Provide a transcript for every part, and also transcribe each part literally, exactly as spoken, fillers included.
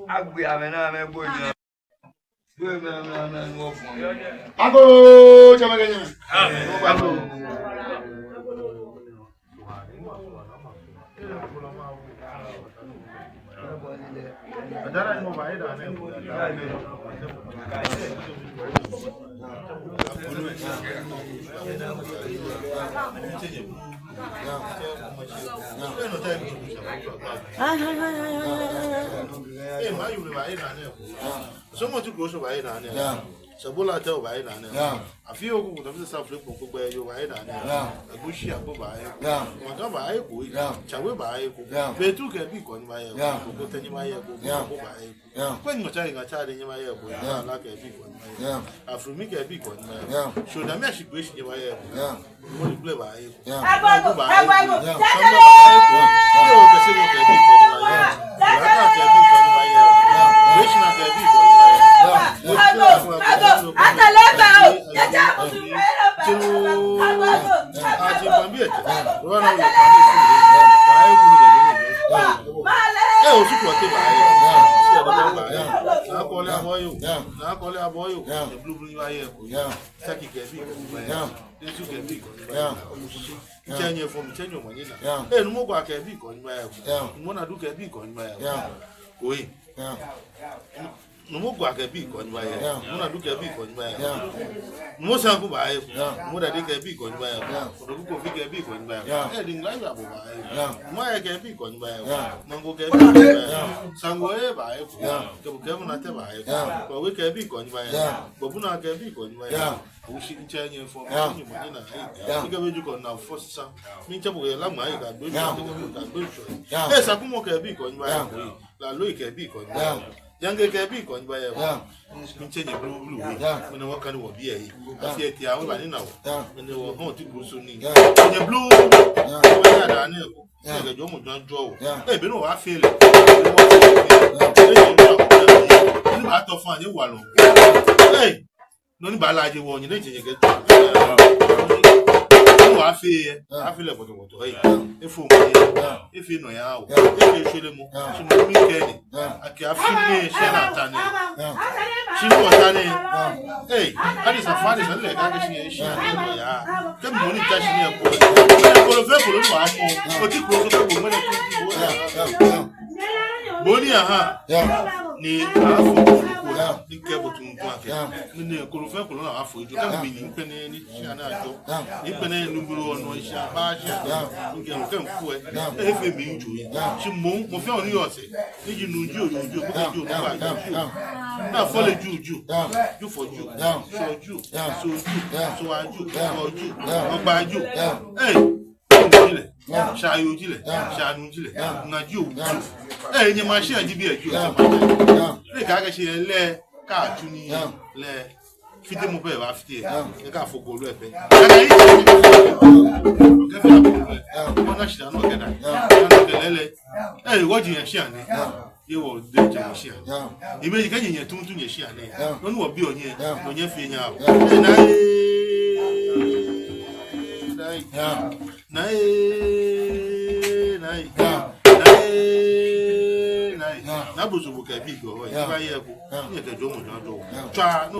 Agbe amɛ ni amɛgbo nyɛ. Agoo, tsɛmɛi kɛ nyɛmɛi. Sɔmɔji Kooso baaye naa nɛɛ. Sabolaa tɛ obaaye naa nɛɛ. Afio Kuku tamɔ sɛɛ Safle Kpɔŋkpɔ gbɛ yoo baaye naa nɛɛ. Agushi Agbo baaye. Maŋga baaye ko. Tsawe baaye ko. Beetu kɛ ebii kɔŋ ni baaye ko. Kɔkɔtɛ ni baaye ko. Kɔkɔtɛ baaye ko. Kwei Nyɔŋmɔ Tsawe Ŋatsa ni baaye ko. Ala kɛ ebii kɔŋ ni baaye ko. Afrimi kɛ ebii kɔŋ ni baaye ko. Sodamia shi gbɛ shi ni baaye ko. Mɔni gble baaye ko. Agbo baaye ko. Samba baaye ko. Yoo kɛ sebo kɛ ebii kɔŋ ni baaye ko. Laka kɛ ebii kɔŋ ni baaye ko. Krishna kɛ ebii kɔŋ ni baaye ko. Agbo, agbo, ataleba o. Yaja kutu. Tiru. Ati bambi ete. Rona wo kani su. Baaye ko ni de. Ee, Osu Klottey baaye ko. Osu Klottey baaye ko. Naa Kɔle Abɔɔ yoo. Naa Kɔle Abɔɔ yoo. Blublu ni baaye ko. Saki kɛ ebii kɔŋ ni baaye ko. Yesu kɛ ebii kɔŋ ni baaye ko. Mitsɛ nyɛ fɔ, mitsɛ nyɛ mɔ nyɛ naa. Ee, Numo Gua kɛ ebii kɔŋ ni baaye ko. Numo Nadu kɛ ebii kɔŋ ni baaye ko. Koi. Numo Gua kɛ ebii kɔŋ ni baaye ko. Numo Nadu kɛ ebii kɔŋ ni baaye ko. Numo Sanku baaye ko. Numo Dade kɛ ebii kɔŋ ni baaye ko. Odogu Kofi kɛ ebii kɔŋ ni baaye ko. Ee, Dingla Yabo baaye ko. Numo Aye kɛ ebii kɔŋ ni baaye ko. Mango kɛ ebii kɔŋ ni baaye ko. Sango ee baaye ko. Kɛbu kɛ Munatɛ baaye ko. Kɔwe kɛ ebii kɔŋ ni baaye ko. Gbɔbuna kɛ ebii kɔŋ ni baaye ko. Awushi, mitsɛ nyɛ fɔ, mitsɛ nyɛ mɔ nyɛ naa. Ee, mikabe ju ko naa fɔ sa. Mitsɛ bo yɛ la ma yi ka do ju, ka do ju. Ee, Sakumɔ kɛ ebii kɔŋ ni baaye ko. Lalo kɛ ebii kɔŋ ni baaye ko. Yange kɛ ebii kɔŋ ni baaye ko. Mitsɛ nyɛ blublu. Mɛni wɔkane wɔbii ayi. Afii eti awo bani na wɔ. Mɛni wɔhɔɔ ti kusu ni. Nyɛ blublu. Wɔya da ne ko. Nyɛ kɛ jɔɔmɔ jɔɔ jɔɔ wɔ. Ee, bɛ ni wɔfee lɛ. Bɛ ni wɔfee lɛ. Ee, nyɛ blublu. Ni ba tɔ fun, nyɛ wa lɔ. Ee. Nɔ ni baalaaje wɔ, nyɛ diɛŋtsɛ nyɛkɛ. Nɔ ni wɔfee yɛ, afee lɛ pɔtɔpɔtɔ, ee. Efo mɔ yɛ, efee nɔyaa wɔ, efee shwelemɔ, shi mɔ mi kɛ ni, akɛ afii nɛɛ, shi naa ta nɛɛ. Shi ni wɔta nɛɛ, ee, adesa fã, adesa lɛ, kɛ akɛ shi yɛ, shi yɛ nɔyaa. Kɛ mɔ ni ta shi ni yɛ ko. Kolo fɛɛ kolo ni wɔfɔ, oti kolo fɛɛ kolo, mɛni ko, ko, ko. Bɔ ni aha. Ni afɔ ko, ko, ni kɛ bo tun tun akɛ. Ni nɛɛ kolo fɛɛ kolo naa afɔ ejo. Kɛ mi ni kpɛnɛ ni shia naa jɔ. Ni kpɛnɛ ni bulu ɔnɔ shia ba shia. Ni kɛ kɛ mfue. Efee mi nju yi. Shi mɔ, mɔ fɛɛ mɔ ni yɔɔ sɛɛ. Ni ji nu ji ojo ju. Kɛ ju ba ju. Naa fɔ lɛ ju ju. Ju fɔ ju. Sɔ ju. So ju. So a ju. Ɔ ju. Ɔ ba ju. Ee. Ji lɛ, shaayoo ji lɛ, shaanuu ji lɛ, ŋa ji owu ji. Ee, nyɛ ma shi aji bi eji o. Ni kɛ akɛ shi lɛ, kɛ atsu nii lɛ, fitemɔ pɛ baafite. Kɛ afɔ kolo lɛ pɛ. Kɛ afɔ kolo lɛ. Kɛ afɔ kolo lɛ. Wɔna shi naa nɔ kɛ naa. Naa nɔ kɛ lɛlɛ. Ee, wɔji yɛ shia nɛɛ. Yɛ wɔ diɛŋtsɛ wɔ shia. Ebe yi kɛ nyɛ nyɛ tuuntu nyɛ shia nɛɛ. Nɔ ni wɔbiɔ nyɛ, nɔ nyɛfee nyɛhaa wɔ. Ee, naa ee, naa ee. Naa ee, naa ee. Naa ee, naa ee. Naa Bosobo kɛ ebii kɛ ɔɔ, eba yɛ ko. Nyɛkɛ jɔɔmɔ jɔɔ jɔɔ. Tswa, no.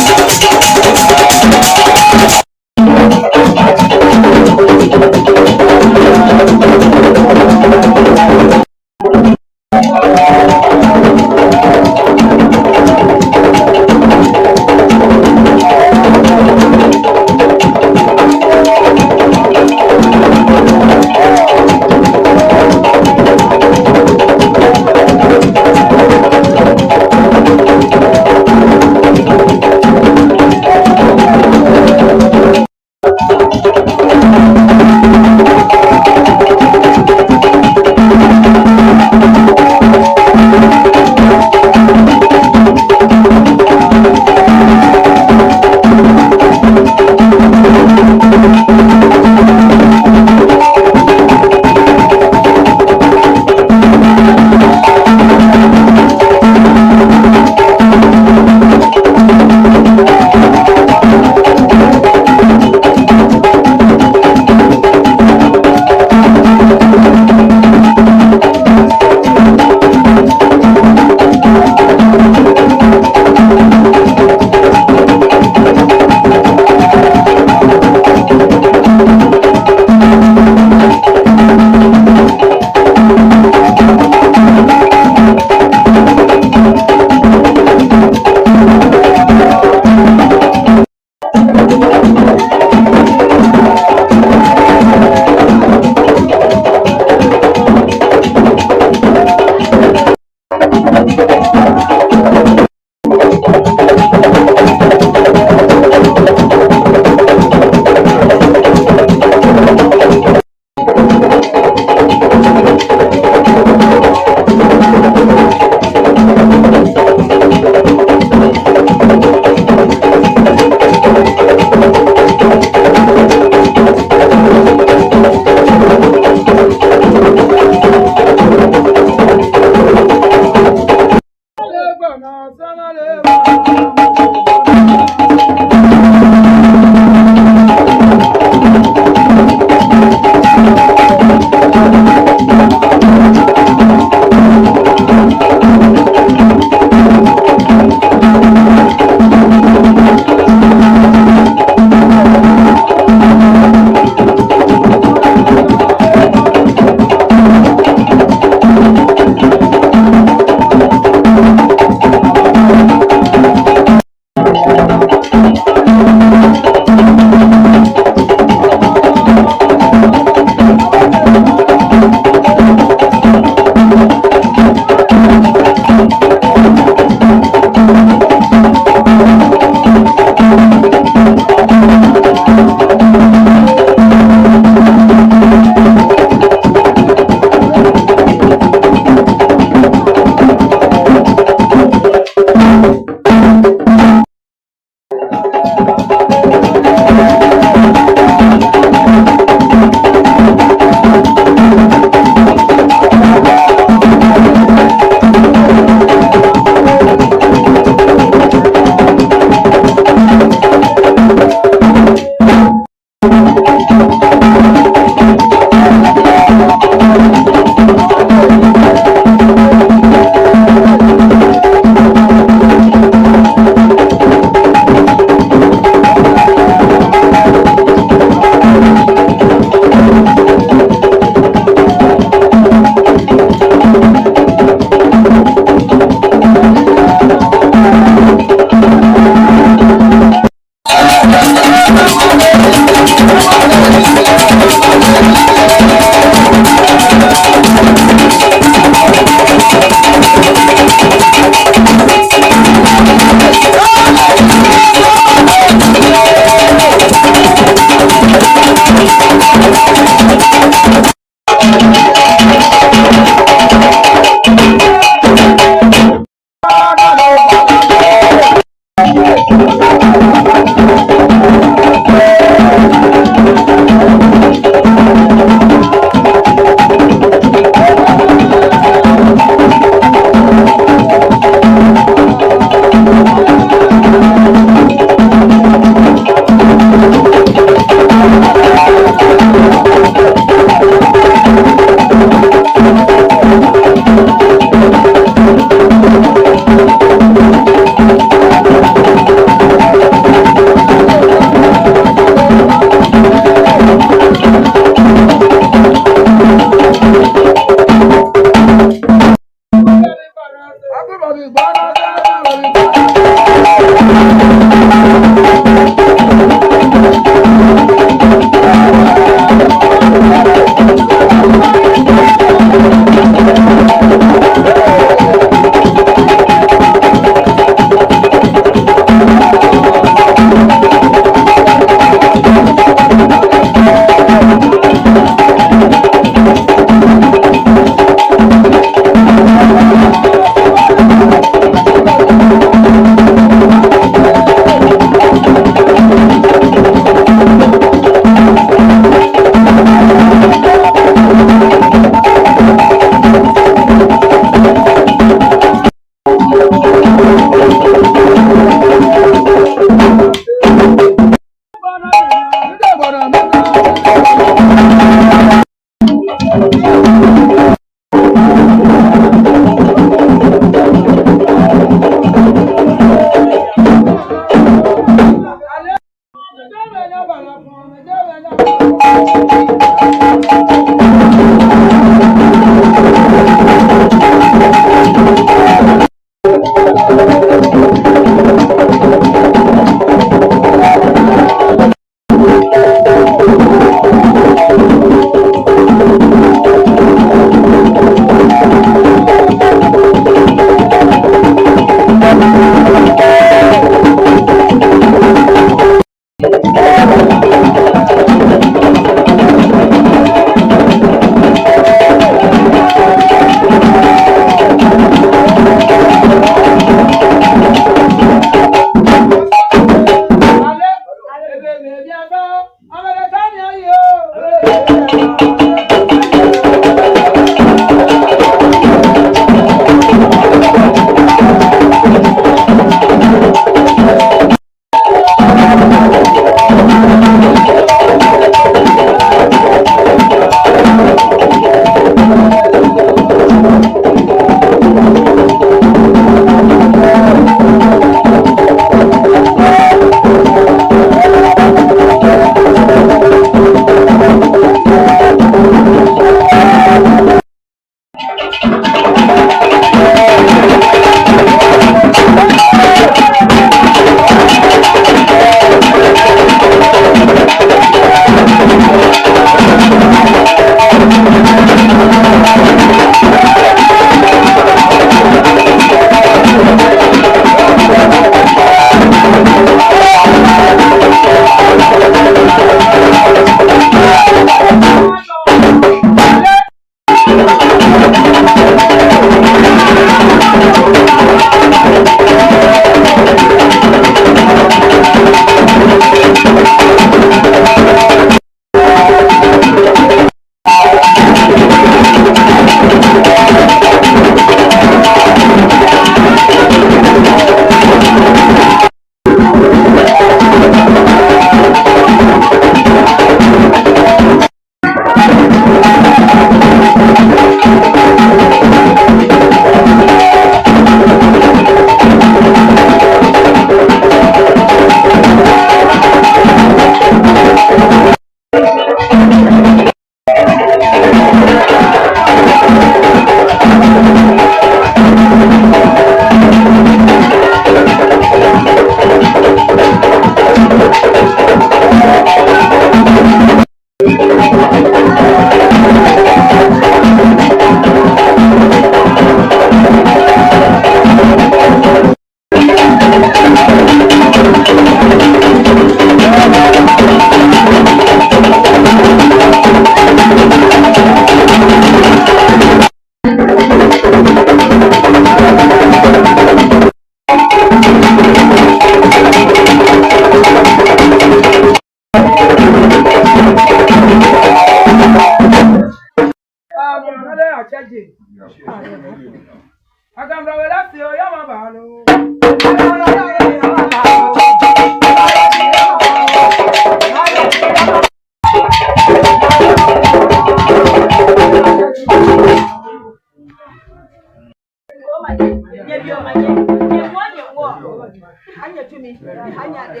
Hanyɛ tumi, hanyɛ adɛ,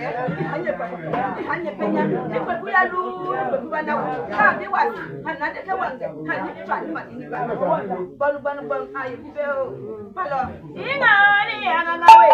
hanyɛ papa, hanyɛ penya, ekpɛ kuya lu, ekpɛ kuba na wo, ha bi wa, ha na de ke wa, ha ni twa ni ma ni ba. Bɔnu, bɔnu, bɔnu, ayi kube o. Balo. Inga ni ya nga nga we.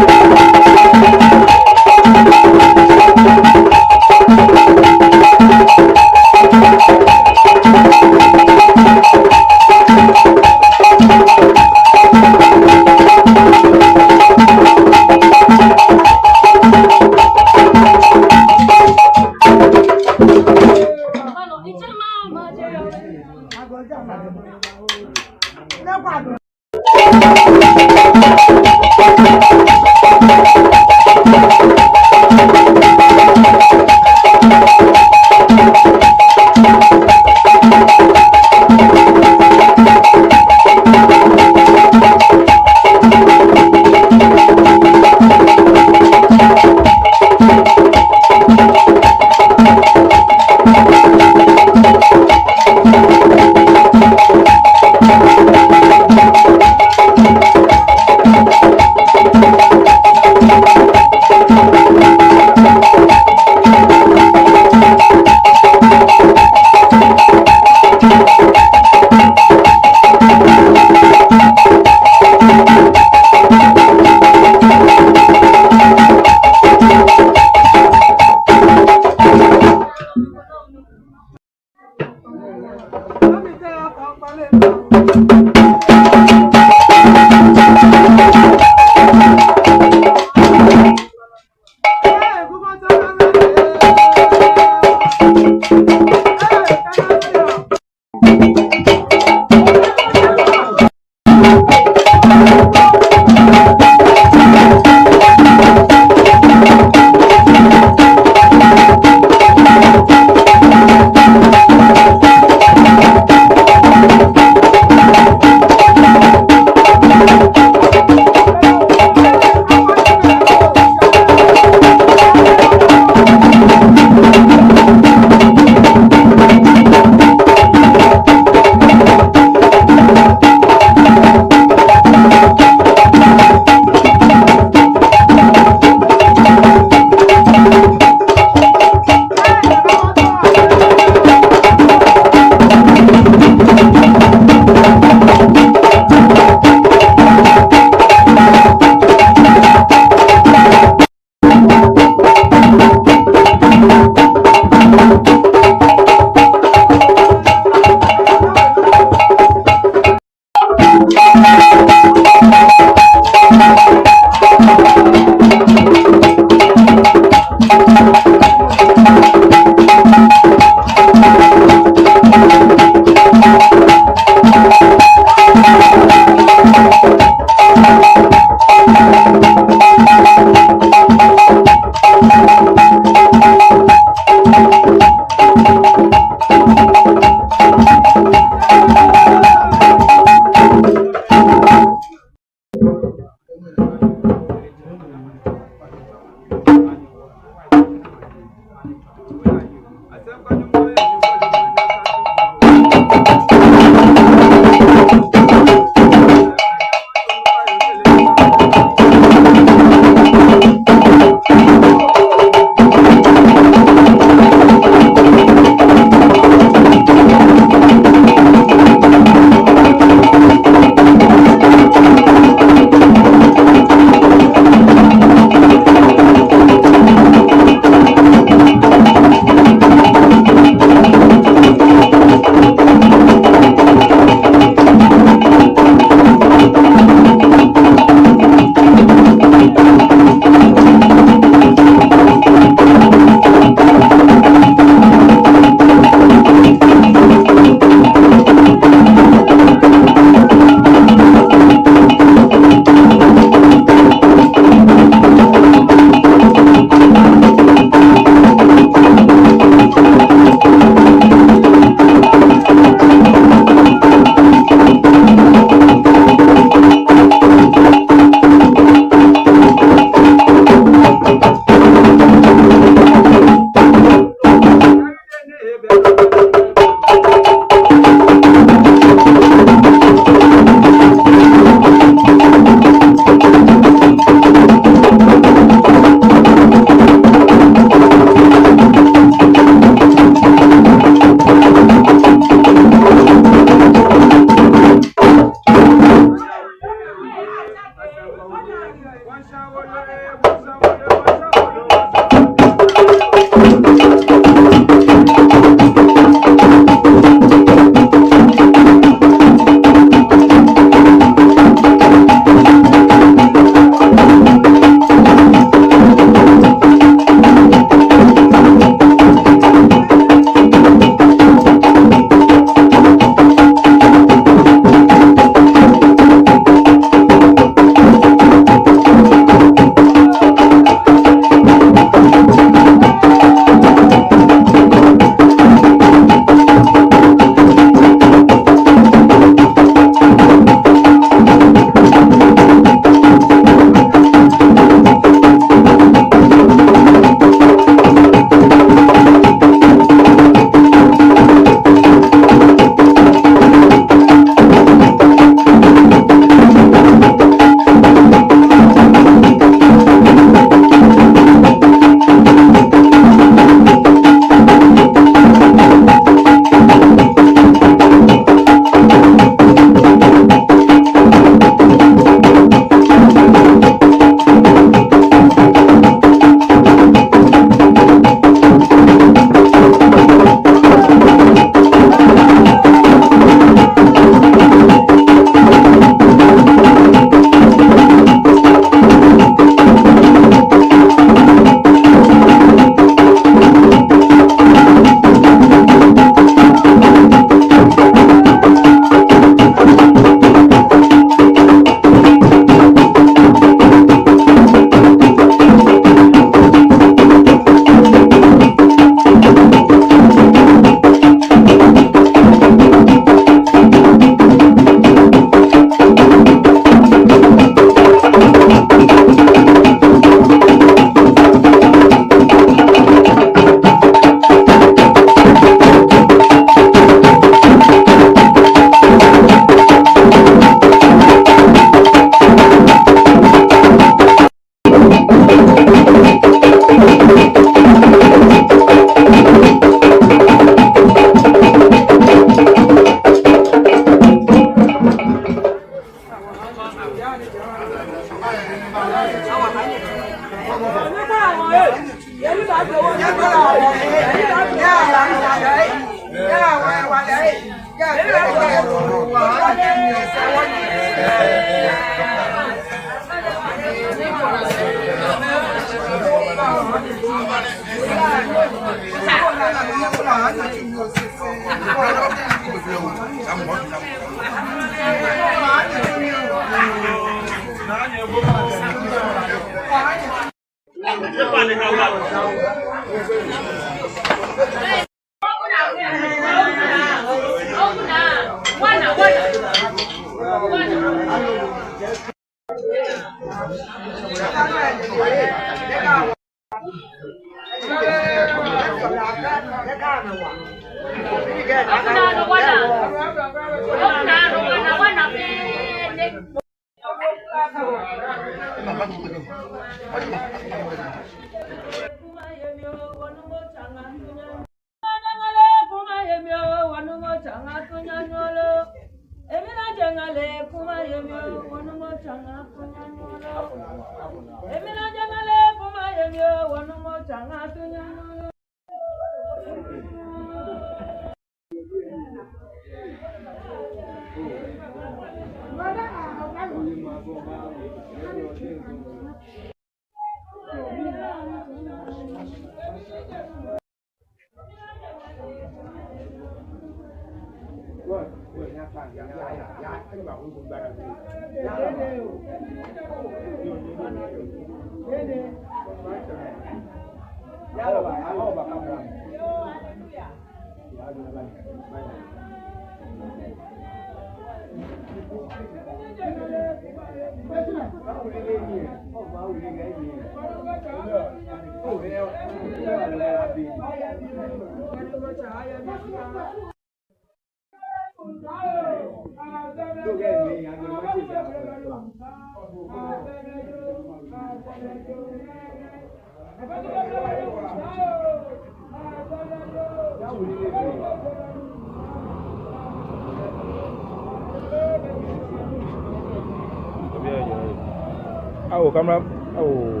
Awo, camera. Awo.